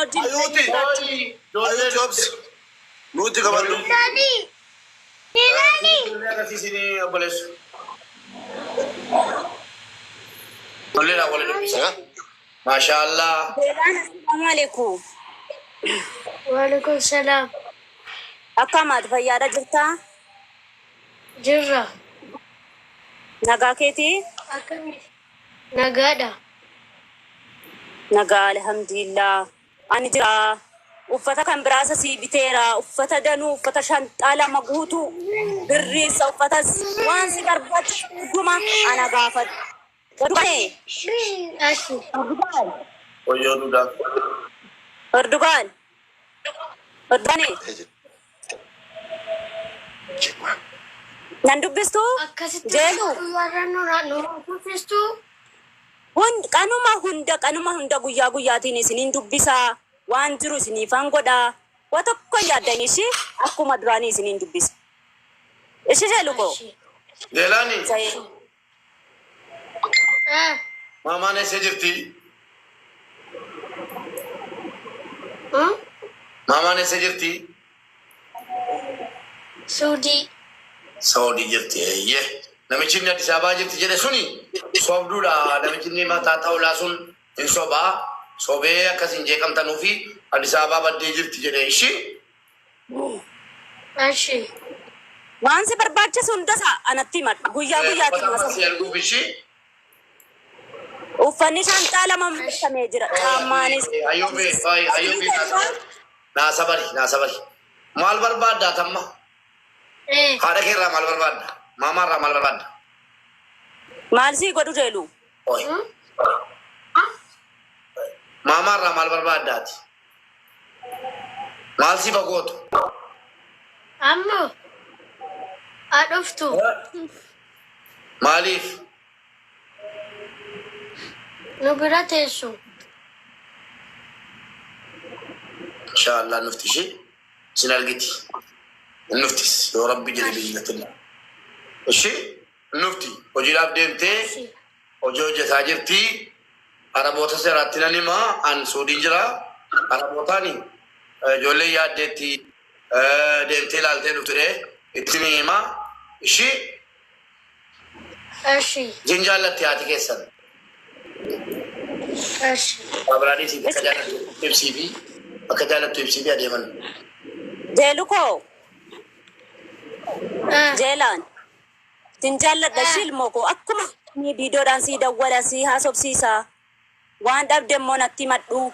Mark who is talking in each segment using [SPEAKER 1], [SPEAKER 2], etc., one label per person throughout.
[SPEAKER 1] wajjin
[SPEAKER 2] Ayuuti.
[SPEAKER 1] jiraachuu.
[SPEAKER 2] Ayuuti obsi. Nuti qabadhu.
[SPEAKER 3] Ijoollee agarsiisanii obboleessu. Ijoolleedhaan wal dubbisa. Maashaallah.
[SPEAKER 1] Jeelaan assalaamu alaikum.
[SPEAKER 4] Waalaikum salaam.
[SPEAKER 1] Akka maati fayyaadha jirtaa?
[SPEAKER 4] Jirra.
[SPEAKER 1] Nagaa keetii?
[SPEAKER 4] Akkami? Nagaadha.
[SPEAKER 1] Nagaa alhamdulillah. Ani jira. Uffata kan biraasa sii biteera. Uffata danuu, uffata shanxaa lama guutuu, birriisa, uffatas waan si barbaachisu hunduma ana gaafadhu. Erdogan.
[SPEAKER 4] Ashi.
[SPEAKER 3] Wayyoo duudhaa.
[SPEAKER 1] Erdogan. Erdogan. Nan dubbistuu?
[SPEAKER 4] Akkasitti
[SPEAKER 1] Jeelu.
[SPEAKER 4] warra nurraa nu dubbistuu.
[SPEAKER 1] Hund qanuma hunda qanuma hunda guyyaa guyyaatiin isiniin dubbisaa. Waan jiru isiniifan godhaa. Waa tokko hin yaaddan ishii akkuma duraanii isiniin dubbisa. Ishi jeelu koo.
[SPEAKER 4] Ashi.
[SPEAKER 3] Jeelaani
[SPEAKER 1] Zayee.
[SPEAKER 4] Ah.
[SPEAKER 3] maamaan eessa jirti?
[SPEAKER 4] Hmm?
[SPEAKER 3] Maamaan eessa jirti?
[SPEAKER 4] Suudii.
[SPEAKER 3] Saudii jirti. Eeyyee. Namichi inni Addis Ababaa jirti jedhe suni sobduudha. Namichi inni mataa xaawulaa sun hin sobaa. Sobee akkas hin jeeqamtanuufi Addis Ababaa baddee jirti jedhe ishii.
[SPEAKER 4] Ashi.
[SPEAKER 1] Waan si barbaachisu hundasaa anatti himadhu. Guyyaa guyyaatiin
[SPEAKER 3] Uffata
[SPEAKER 1] haasofna.
[SPEAKER 3] si arguuf ishii.
[SPEAKER 1] Uffanni shanxaa lama bitamee jira. Caammaanis.
[SPEAKER 3] Ayyuufi ayyuufi naa sabari naa sabari. Maal barbaaddaa tamma?
[SPEAKER 4] Eh.
[SPEAKER 3] Haadha kee irraa maal barbaadda? Maamaa irraa maal barbaadda?
[SPEAKER 1] Maal sii godhu jeelu?
[SPEAKER 3] Oi.
[SPEAKER 4] Hmm?
[SPEAKER 3] Maamaa irraa maal barbaaddaati? Maal si bagootu?
[SPEAKER 4] Ammoo. Haa dhuftu.
[SPEAKER 3] Maaliif?
[SPEAKER 4] Nu bira teessu.
[SPEAKER 3] Inshaallah nufti ishee sin argiti. Nuftis yoo rabbi jedhe biyyatilla. Ishee nufti hojiidhaaf deemtee
[SPEAKER 4] Ashi.
[SPEAKER 3] hojii hojjetaa jirti. Araboota seeraatti nan himaa an Suudiin jira. Arabootaan ijoollee yaaddeetti deemtee ilaaltee dhuftee itti ni himaa. Ishee
[SPEAKER 4] Ashi.
[SPEAKER 3] isin jaallatti haati keessan.
[SPEAKER 4] Ashi.
[SPEAKER 3] Abiraadis akka jaallattu ibsii fi akka jaallattu ibsii fi adeeman.
[SPEAKER 1] Jeelu koo.
[SPEAKER 4] Ah.
[SPEAKER 1] Jeelaan. Sin jaalladha ishii ilmoo koo akkuma ni viidiyoodhaan sii dawwala sii haasofsiisa. Waan dhabde immoo natti himadhu.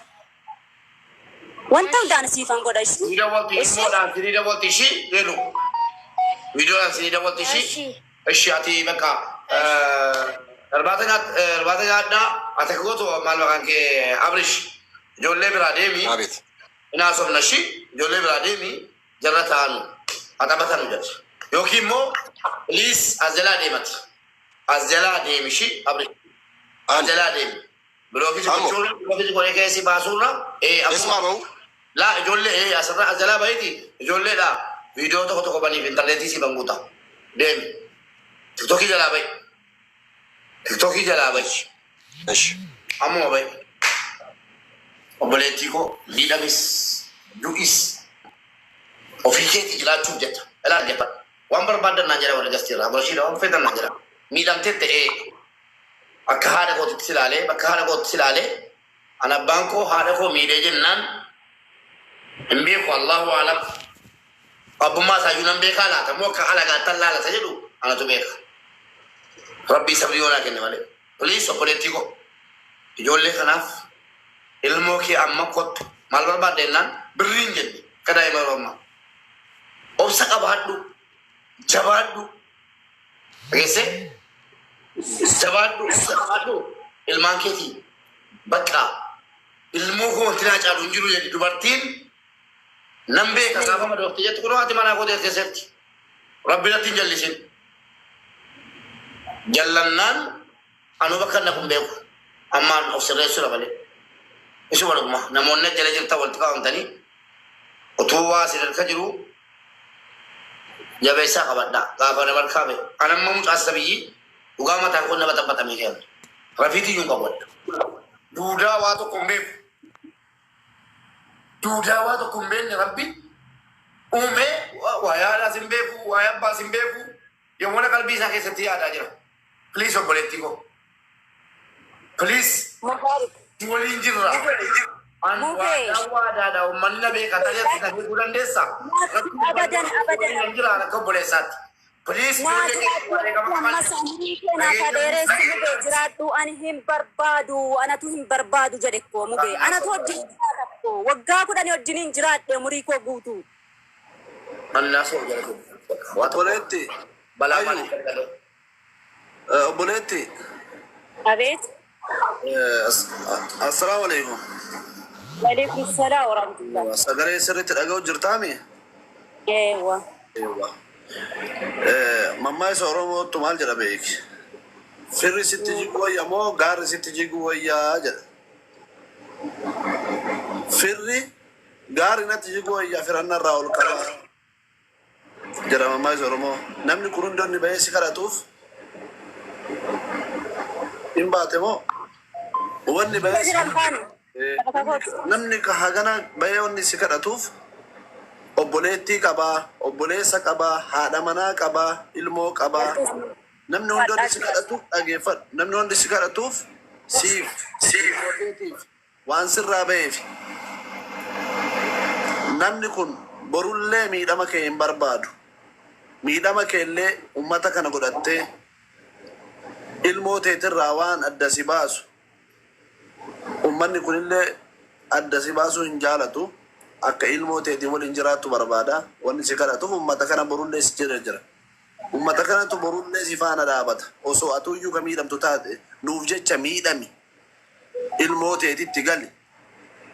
[SPEAKER 1] Wanta hundaan siifan godha ishii.
[SPEAKER 3] Sinii dawwalti
[SPEAKER 1] Ishii.
[SPEAKER 3] ilmoodhaan sinii dawwalti ishii jedhu. Viidiyoodhaan sinii dawwalti ishii.
[SPEAKER 4] Ashi.
[SPEAKER 3] Ishi ati bakka irbaata nyaadhaa ati akka gootu maal maqaan kee Abrish ijoollee biraa deemi.
[SPEAKER 2] Abeet.
[SPEAKER 3] Inaasofna ishii ijoollee biraa deemi jarra taa'anu haxabatanu jedhu. Yookiin immoo liis as jalaa deemati. As jalaa deemi ishii Abrish. As
[SPEAKER 2] Ani.
[SPEAKER 3] jalaa deemi. Bilookisi
[SPEAKER 2] Ammo.
[SPEAKER 3] gochuurra bilookisi godhee keessi baasuurra.
[SPEAKER 2] Eessumaa bahu?
[SPEAKER 3] Laa ijoollee asirra as jalaa bahiiti ijoolleedha viidiyoo tokko tokko baniif intarneetii si banguuta. Deemi. Tiktokii jalaa bahi. Tiktokii jalaa bahi.
[SPEAKER 2] Ishi.
[SPEAKER 3] Ammuma bahi. Obboleettii koo miidhamis du'is ofii keetii jiraachuuf jetta. Ilaal jetta. Waan barbaaddan naan jedha warri gastiirraa. Boroshiidha waan feetan naan jedha. Miidhamtee ta'ee akka haadha kootitti si ilaalee bakka haadha kootitti si ilaalee an abbaan koo haadha koo miidhee jennaan hin beeku Allahu alam. Abbummaa isaayyuu nan beekaa laata moo akka alagaattan laalata jedhu anatu beeka. Rabbii sabrii yoo naa kenne malee. Please obboleettii koo ijoollee kanaaf ilmoo kee amma kottu maal barbaadda jennaan birrii hin jenne akka daa'ima yeroo ammaa. Obsa qabaadhu jabaadhu dhageessee jabaadhu obsa qabaadhu ilmaan keetii bakka ilmoo koo wanti naa caalu hin jiru jedhi dubartiin nan beeka gaafa madoofte jettu kunoo haati manaa koo teesseetti. Rabbi natti hin jallisin. Jallannaan anuu bakka inni kun beeku. Ammaan of sirreessuudha malee. Isuma dhuguma namoonni jala jirtan walitti qabamtanii utuu waa isin harka jiru jabeessaa qabadhaa. Gaafa nama harkaa ba'e. An amma mucaa sabiyyii dhugaa mataan koo nama xabbatamee kenna. Rafiitii iyyuu hin qabu. Duudaa waa tokko hin beeku. Duudaa waa tokko hin beekne Rabbi uumee waa'ee haadhaas hin beeku, waa'ee abbaas hin beeku. Yommuu qalbii isaa keessatti yaadaa jira. Please, obboleettii koo. Please,
[SPEAKER 1] Mubaarik.
[SPEAKER 3] si waliin jirra. An
[SPEAKER 1] Mubee.
[SPEAKER 3] waadaa waadaadha, uummanni na beeka, tarii ati na beekuu dandeessaa?
[SPEAKER 1] Abadan, abadan.
[SPEAKER 3] Waliin jira akka obboleessaatti. Please,
[SPEAKER 1] Naa
[SPEAKER 3] ijoollee keessa
[SPEAKER 1] jiraadhu
[SPEAKER 3] wareegama
[SPEAKER 1] ammas
[SPEAKER 3] kafalti.
[SPEAKER 1] umurii kee naaf haa dheeressu, Mubee, jiraadhu. Ani hin barbaadu, anatu hin barbaadu jedhe koo, Mubee, anatu wajjin jiraata koo, waggaa 10 wajjiniin jiraadhe umurii koo guutuu.
[SPEAKER 3] Annaa soo jala jiru. Waa tokko
[SPEAKER 2] Obboleetti.
[SPEAKER 3] balaa
[SPEAKER 2] Ayyu.
[SPEAKER 3] maaliif gargaaruu?
[SPEAKER 2] Obboleetti.
[SPEAKER 1] Abeet.
[SPEAKER 2] Assalaamu alaikum.
[SPEAKER 1] Waalaikum salaam warahmatullah.
[SPEAKER 2] Sagalee sirriitti dhaga'u jirtaami?
[SPEAKER 1] Eewwa.
[SPEAKER 2] Eewwa. Mammaa isa Oromootu maal jedha beeki? Firri sitti jiguu wayya moo gaarri sitti jiguu wayyaa jedha. Firri gaarri natti jiguu wayyaa firannarraa ol qaba jedha mammaa isa Oromoo. Namni kun hundi inni bahee si kadhatuuf hin baate moo wanni bahee si
[SPEAKER 1] Jiran taane.
[SPEAKER 2] Namni hagana bahee wanni si kadhatuuf obboleettii qabaa, obboleessa qabaa, haadha manaa qabaa, ilmoo qabaa. Namni hundi wanni si kadhatuuf, dhageeffadhu. Namni hundi si kadhatuuf siif ilmoo keetiif waan sirraa baheef. Namni kun borullee miidhama kee hin barbaadu. Miidhama kee illee uummata kana godhattee ilmoo teetirraa waan adda si baasu, uummanni kunillee adda si baasuu hin jaalatu. Akka ilmoo teetii waliin jiraattu barbaada. Wanni si kadhatuuf uummata kana borullee si jira jira. Uummata kanatu borullee si faana dhaabata. Osoo atuyyuu ka miidhamtu taate, nuuf jecha miidhami. Ilmoo teetitti gali.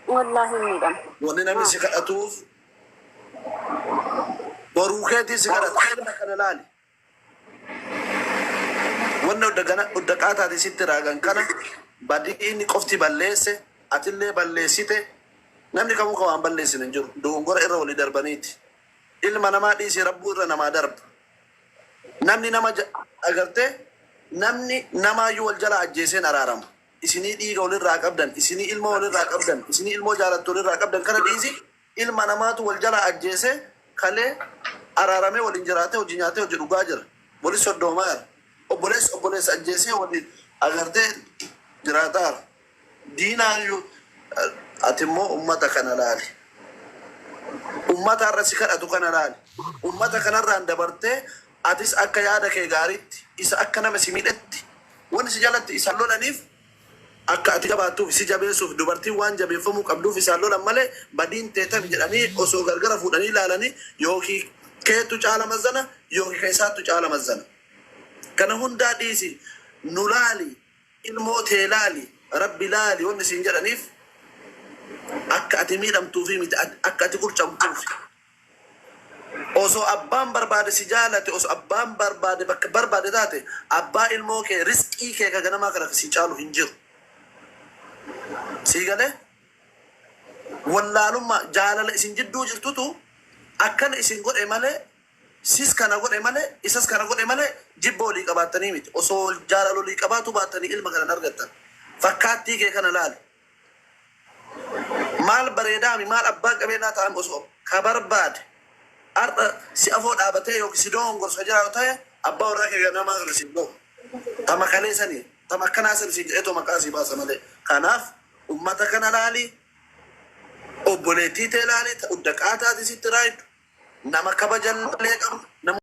[SPEAKER 1] Wallaahi miidhama.
[SPEAKER 2] Wanni namni si kadhatuuf boruu keetii si kadhata. Ilma kana laali. Wanni uddaqaa taate sitti raagan kana badii inni qofti balleesse, atillee balleessite, namni kamuu ka waan balleessine hin jiru. Dogongora irra walii darbaniiti. Ilma namaa dhiisii rabbuu irra namaa darba. Namni nama agartee, namni namaayyuu wal jala ajjeeseen araarama. Isinii dhiiga walirraa qabdan, isinii ilmoo walirraa qabdan, isinii ilmoo jaalattu walirraa qabdan kana dhiisi, ilma namaatu wal jala ajjeesee kalee araaramee waliin jiraatee hojii nyaatee hojii dhugaa jira. Walis soddoomaa jira. Obboleessi obboleessa ajjeesee waliin agartee jiraataa jira. Diinaayyuu ati immoo ummata kana laali. Ummata har'a si kadhatu kana laali. Ummata kanarraan dabartee atis akka yaada kee gaariitti isa akka nama si miidhetti wanni si jalatti isaan lolaniif akka ati jabaattuuf si jabeessuuf, dubartiin waan jabeeffamuu qabduuf isaan lolan malee badiin teetan jedhanii osoo gargara fuudhanii ilaalanii yookiin keetu caala mazzana yookiin ka isaattu caala mazzana. Kana hundaa dhiisi, nu laali, ilmoo tee laali, Rabbi laali wanni siin jedhaniif akka ati miidhamtuufi miti, akka ati qurcamtuufi. Osoo abbaan barbaade si jaalate, osoo abbaan barbaade bakka barbaade taate, abbaa ilmoo kee, riskii kee ka ganamaa kana si caalu hin jiru. Sii galee? Wallaalummaa jaalala isin jidduu jirtutu akkana isin godhe malee, sis kana godhe malee, isas kana godhe malee, jibba walii qabaattanii miti. Osoo jaalala walii qabaatu baattanii ilma kana hin argattan. Fakkaattii kee kana laali. Maal bareedaami, maal abbaan qabeenyaa ta'an, osoo ka barbaade har'a si afoo dhaabatee yookiin si dogongorsa jiraatu ta'e, abbaa warraa kee ganamaa kana si gahu. Tama kalee sanii, tama akkanaa sanii si jedheetoo maqaa si baasa malee. Kanaaf ummata kana laali, obboleettii tee laali, uddaqaa taate sitti raayidu, nama kabajallee qabu, nama